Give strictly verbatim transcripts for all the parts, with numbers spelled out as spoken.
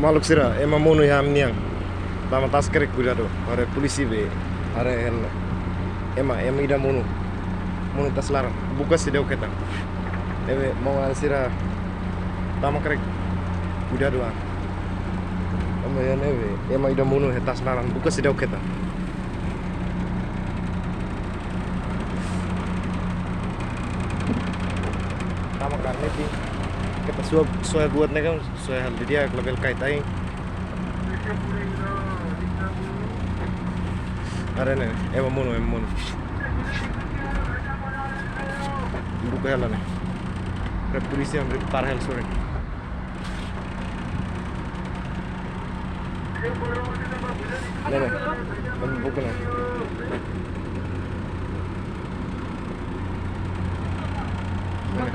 Maluk sira, ema monu iha ami-nian. Tama taxa karik, kuidadu. Haree polísia be. Haree hela. Ema, ema ida monu. Monu taxa laran. Buka seidauk hetan. Ne'ebé, maluk sira. Tama karik, kuidadu an. Ema iha ne'ebé, ema ida monu iha taxa laran. Buka seidauk hetan. Tama karik ne'e, keta soe, soe buat ne'e kan, soe hal dia labele kaer ai. Haree ne'e, ema monu, ema monu. Buka hela ne'e. Haree polísia, haree para hela, sorry. Ne'e, ne'e. Ema buka ne'e. Ne'e.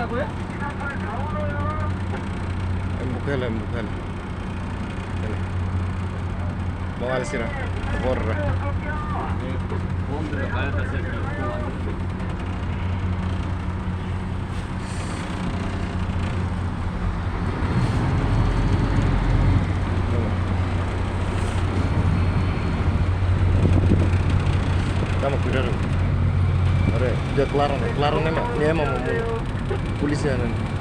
Ema buka hela, ema buka hela. Ne'e. Maluk sira. Borra. Tama kuidadu. Haree, dia klaran, klaran ne'e mak, ne'e mak monu. Polísia ne'e.